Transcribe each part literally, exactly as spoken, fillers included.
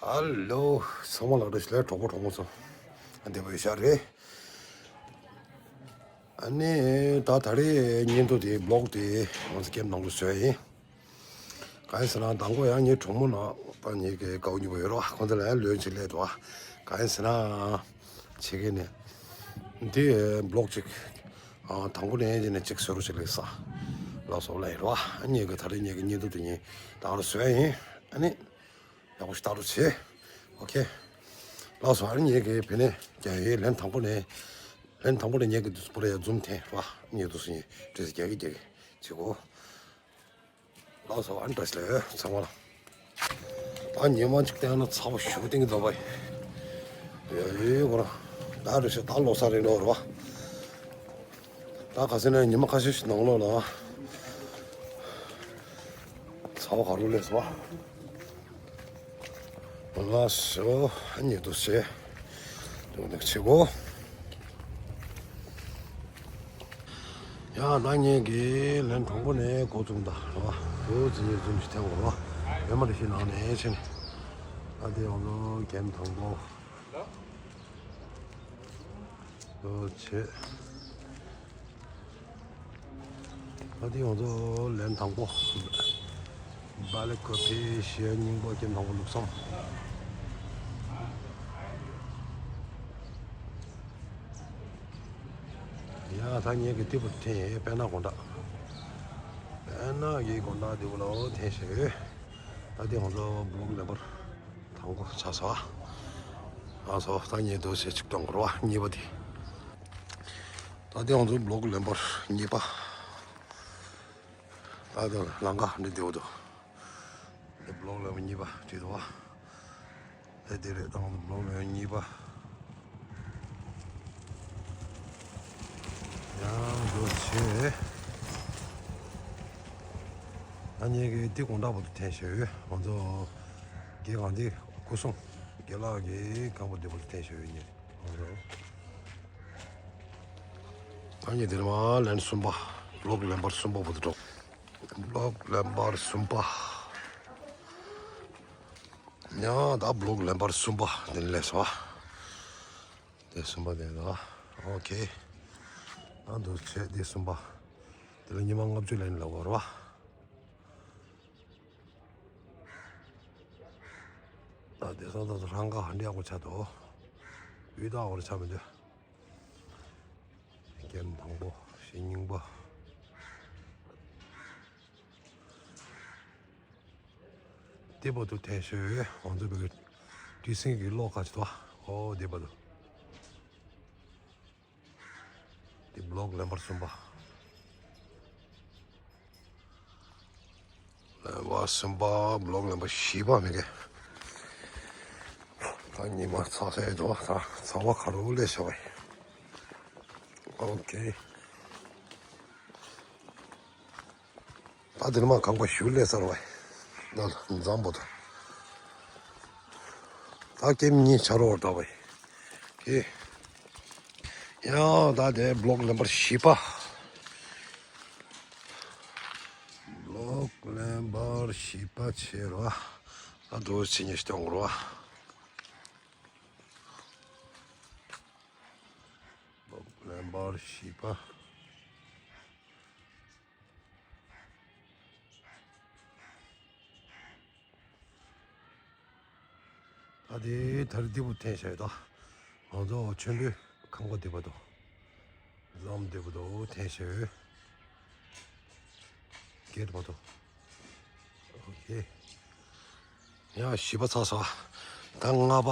ཧ་ལོ། ཚང་མ་ལ་བཀྲ་ཤིས་བདེ་ལེགས། གྲོགས་པོ་གྲོགས་མོ་ཚོ། བདེ་པོ་ཡོད་ཤག་རེད། ཨ་ནི་ད་ད་རེས་བརྙན་ཐུང་དེ་བི་ལོག་དེ་ང་ཚོ་ཀེམ་ནང་ལ་བཟོས་ཡིན། གང་ཡིན་ཟེར་ན་དང་པོ་ཡང་ངའི་གྲོགས་མོ་ནང་ད་ངེད་ཀྱི་དགའ་བོ་ཉེ་བོ་ཡོད་རེད་བ། ཁོང་ཚོ་ལ་ཡང་ལོན་ཅིག་སླེབས་འདུག་བ། གང་ཡིན་ཟེར་ན་ཆེ་གེ་ནས་འདི་བི་ལོག་ཅིག་ཨ། དང་པོ་ནས་འདི་ནས་ཅིག་བཟོ་རོགས་ཅིག་ལས་ས་ལ་སོགས་ལ་ཡོད་རེད་བ། ངེད་ཀྱི་ད་རེས་ངེད་ཀྱི་བརྙན་ཐུང་དེ་ངས་ད་ག་རང་བཟོས་ཡིན། ཨ་ནི། ཡག་པོ་ཞིག་ལྟ་རོགས་བྱེད། ཨོ་ཁེ། ལགས་སོ། ཨ་ནི་ངེད་ཀྱི་བེ་ནེ་རྒྱ་ཡེ་ལན་དང་པོ་ནས། ལན་དང་པོ་ནས་ངེད་ཀྱི་དུས་སུ་པོ་ར་ཡ་འཛུམ་འཐེན་ར། ངེད་དུས་སུ་ངེད་བྲེལ་ཟེར་རྒྱ་གི་རྒྱ་གི་བྱེད་གོ། ལགས་སོ། ཨ་ནི་བཀྲ་ཤིས་བདེ་ལེགས་ཚང་མ་ལ། ཨ་ཉི་མ་གཅིག་བལྟས་ན་ཚ་བོ་ཞུ་སྟེང་གི་འདོད་པ་ཡི་ཡོད་གོ་ར། ད་རེ་ཞིག་ད་ལོ་གསར་རིང་ལོ་ར། ད་ག་ཟེར་ན་ཉི་མ་ཁ་ཤས་ཤིག་ནང་ལོགས་ལ་ཚ་བ་ག་རུ་སླེབས་སོང་བ། ལགས་སོ། ཉེ་དུ་བྱས། དུ་འདུག་ཆེ་གོ། ཡ་ད་ངེད་ཀྱི་ལན་དང་པོ་ནས་འགོ་བཙུགས་ད་ར། དུ་ཙི་ཉེ་ཙུམ་ཞིག་འཐེན་གོ་ར། ཡོད་མ་རེད་ཤི་ནང་ནས་ཕྱིན། ད་དེ་ཡོང་ལོ་ཀེམ་དང་པོ། དུ་ཆེ། ད་དེ་ཡོང་ཚོ་ལན་དང་པོ། བ་ལེ་ཀོ་ཕི་ཤི་རྙིང་པ་ཀེམ་དང་པོ་ལུགས་སམ། ཡ་ད་ངེད་ཀྱི་ཏི་པུ་འཐེན་ཡས་དཔལ་ནག་དགོང་དག་དཔལ་ནག་གི་དགོང་དག་འདི་བུ་ལ་འཐེན་ཤེས་ཡོད། ད་དེ་ཡོང་ཚོ་བི་ལོག་ལེན་པར། དང་པོ་ཆགས་སོ། ཨ་སོ་ད་ངེད་དུ་ཟེར་ཅིག་གཏོང་དགོས་རེད་བ། གཉིས་པ་དེ། ད་དེ་ང་ཚོ་བི་ལོག་ལེན་པར་གཉིས་པ། ད་དེ་ལང་ཀ་འདི་དེའུ་དུ། འདི་བི་ལོག་ལེན་པར་གཉིས་པ་བྲིས་འདུག་བ། ད་དེ་རེད། ད་ང་ཚོ་བི་ལོག་ལེན་པར་གཉིས་པ། ཡང་འདུག་བྱས། ད་ངེད་ཀྱི་འདི་དགོང་དག་བར་དུ་འཐེན་བཞག་ཡོད། ང་ཚོ་དགེ་རྒན་འདི་སྐུ་སྲུང་དགེ་ལགས་ཀྱི་རྐང་པ་འདི་བར་དུ་འཐེན་བཞག་ཡོད་ངེད་ང་ཚོ། ད་ངེད་འདིར་མ་ལན་གསུམ་པ། བི་ལོག་ལེན་པར་གསུམ་པ་བར་དུ་འགྲོ། བི་ལོག་ལེན་པར་གསུམ་པ། ཡང་ད་བི་ལོག་ལེན་པར་གསུམ་པ་འདི་ནས་སླེབས་སོང་བ། དེ་གསུམ་པ་དེ་ལ། ཨོ་ཁེ། ཨ་འདུག་བྱས་དེ་གསུམ་པ། དེ་ལ་ཉི་མ་ལྔ་བཅུ་ལན་ལ་བོར་བ། ད་དེ་སང་ད་ཚོ་རང་ག་ཧ་འདྲ་ཡག་པོ་ཆགས་འདུག་དབུས་ད་བོར་ཆགས་མི་འདུག་ཀེམ་དང་པོ་ཞེ་རྙིང་པ། དེ་བར་དུ་འཐེན་ཤོད། ང་ཚོ་བོད་ཀྱི་བྲིས་སེང་གི་གློག་ཁ་ཅིག་ཏུ། ཨོ་དེ་བར་དུ། དེ་བི་ལོག་ལེན་པར་གསུམ་པ། ལེན་པར་གསུམ་པ། བི་ལོག་ལེན་པར་བཞི་པ་མི་དགེ། ད་ཉི་མ་ཚ་ས་ཡོད་དོ། ད་ཚ་བ་ཁ་རུ་ལས་ཤོར་བས། ཨོ་ཁེ། ད་དེ་ནི་མ་གང་པ་ཞུ་ལས་སར་བས། ད་འཛམ་པོ་ད། ད་ཀེམ་གཉིས་ཆ་རོགས་ད་བས། ཁེ། ཡང་ད་དེ་བི་ལོག་ལེན་པར་བཞི་པ། བི་ལོག་ལེན་པར་བཞི་པ་ཆེ་རོ། ད་དུ་ཕྱི་ཉིན་སྟོང་རོ། བི་ལོག་ལེན་པར་བཞི་པ། ད་དེ་དར་འདི་བུ་འཐེན་ཤེས་ད། ང་ཚོ་ཆོན་པོའི་ཁང་པ་འདི་བ་དོ། ལམ་འདི་བ་དོ་འཐེན་ཤེས། གེར་བ་དོ། ཨོ་ཁེ། ཡང་བཞི་པ་ཚར་སོང་། ད་ལྔ་པ།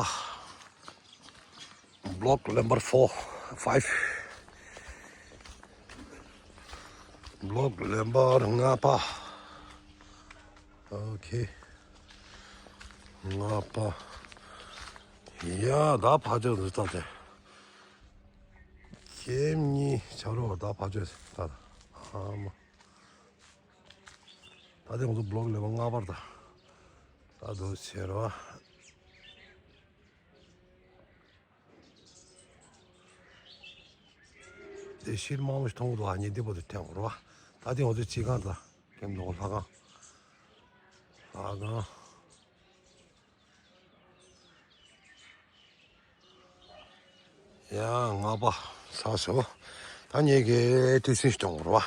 བི་ལོག་ལེན་པར་ཕོར། ཕའིབ། བི་ལོག་ལེན་པར་ལྔ་པ། ཨོ་ཁེ། ལྔ་པ། ཡ་ད་ཕ་ཇོ་འདི་ལྟ་སྟེ། ཁྱེད་གཉིས་ཆ་རོགས་ད་ཕ་ཇོ་ད་ཨ་མ། ད་དེ་ང་ཚོ་བི་ལོག་ལེན་པར་ལྔ་པར་ད། ད་དུ་ཆེ་རོ། དེ་ཤིར་མང་པོ་ཞིག་མཐོང་གི་འདུག་ཨ་ནི་འདི་པོ་དེ་ཐེངས་རོ། ད་དེ་ང་ཚོ་སྤྱི་ཁང་དང་ཀེམ་དང་ལྷ་ཁང་། ལྷ་ཁང་། ཡ། ལྔ་པ་ཚར་སོང་། ད་ངེད་ཀྱིས་ཊི་སི་སྐྱོང་བར་བ།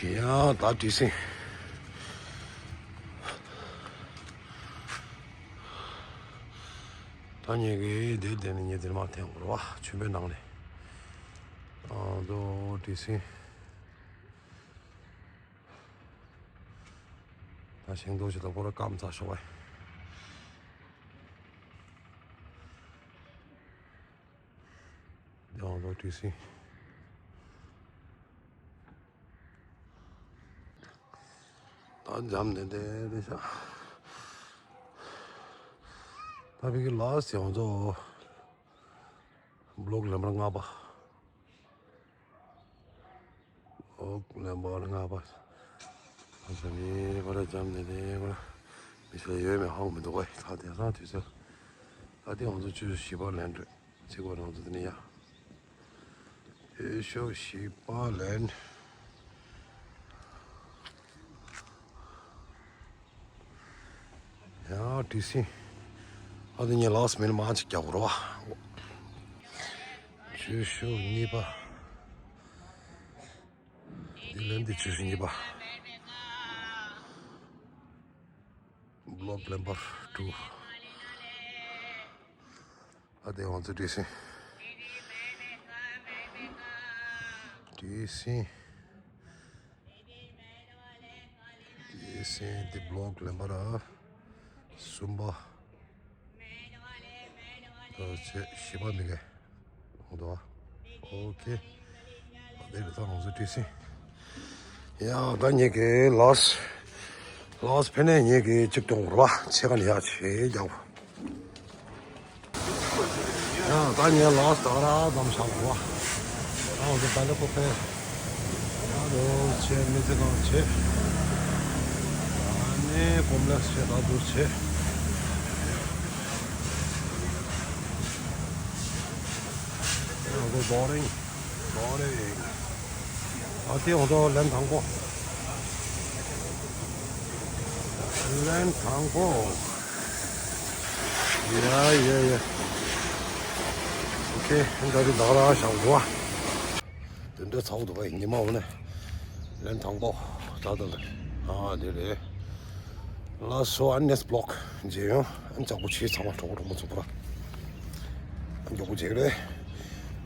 ཡ། ད་ཊི་སི། ད་ངེད་ཀྱིས་དེར་བསྡད་ནས་ངེད་འདིར་མར་འཐེན་བར་བ། ཆུ་བོའི་ནང་ནས། ཨ། དོ་ཊི་སི། ད་ཤིང་ཏོག་ཅིག་ལ་པོ་ར་སྐམ་ཚར་ཤོག་བས། ཡང་ལོ་དུས་སིང་། ད་འཇམ་ནས་བསྡད་རེད་ཤག་ད་བི་གི་ལ་སི་ཡང་ཚོ་བློག་ལེན་པར་ལྔ་པ། ཨོ་ལེན་པར་ལྔ་པ། ཨ་ཙི་ནི་ཁོ་ར་འཇམ་ནས་བསྡད་ཁོ་ར། མི་ཚེ་ཡོད་མེད་ཧ་གོ་མི་འདུག་གས། ད་དེང་སང་དུས་ཚོད། ད་དེ་ང་ཚོ་བཅུ་བཞི་པ་ལེན་འགྲོ། ཚིག་གོ་རང་ཚོ་དེ་ནི་ཡ། ཨེ་ཤོ་བཞི་པ་ལན། ཡ་དུས་སིང་། ཨ་དེ་ངས་ལ་སི་མི་ནི་མང་ཅིག་རྒྱག་དགོས་རེད་བ། བཅུ་ཤོ་གཉིས་པ། འདི་ལན་འདི་བཅུ་ཤོ་གཉིས་པ། བློག་ལེན་པར་ཊུ། ཨ་དེ་ང་ཚོ་དུས་སིང་། དུས་སིང་། དུས་སིང་འདི་བློག་ལེན་པར་གསུམ་པ། ཨ་ཅེ་བཞི་པ་མི་གས། ཧོ་དོ། ཨོ་ཁེ། དེ་རེད་ད་ང་ཚོ་དུས་སིང་། ཡ་ད་ངེད་ཀྱི་ལ་སི། ལ་སི་ཕེ་ནས་ངེད་ཀྱི་གཅིག་སྟོང་རེད་བ། ཕྱེད་ཀ་ནས་ཡ་ཆེ་རྒྱག་པ། ཡ་ད་ངས་ལ་སི་ད་ར་ཙམ་བཞག་གོ་བ། ཨ་འོ་ད་ལེ་ཁོ་ཕེ། ཡ་ལོ་ཆེ་མི་ཚེ་གང་ཆེ། ཨ་ནི་ཀོམ་ལེགས་ཆེ་ད་དུ་ཆེ། ཡ་ལོ་བོ་རིང་། བོ་རིང་། ཨ་དེ་འོ་དོ་ལན་དང་པོ། ལན་དང་པོ། ཡ་ཡ་ཡ། ཨོ་ཁེ། ད་རེས་ད་ར་བཞག་འགྲོ་བ། དེ་འདྲ་ཚ་བོ་འདུག་བ་ཉི་མ་འོ་ནས། ལན་དང་པོ། ད་ད་ལ། ཨ་དེ་རེད། ལ་སོ་ཨན་ནེས་བློག་མཇལ་ཡོང་། ཨན་ཅག་པོ་ཆེ་ཚང་མ་གྲོགས་པོ་གྲོགས་མོ་ཚོ་པོ་ར། ཨན་ཅག་པོ་མཇལ་རེད།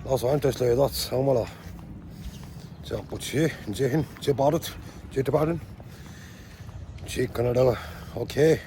ལ་སོ་ཨན་ཏེས་ལ་ཡོད་ད་ཚང་མ་ལ། ཅག་པོ་ཆེ་ཇེ་ཧིན་ཇེ་བྷ་རད་ཇེ་ཏི་བྷ་རན་ཇེ་ཀ་ན་ཌ་ལ། ཨོ་ཁེ།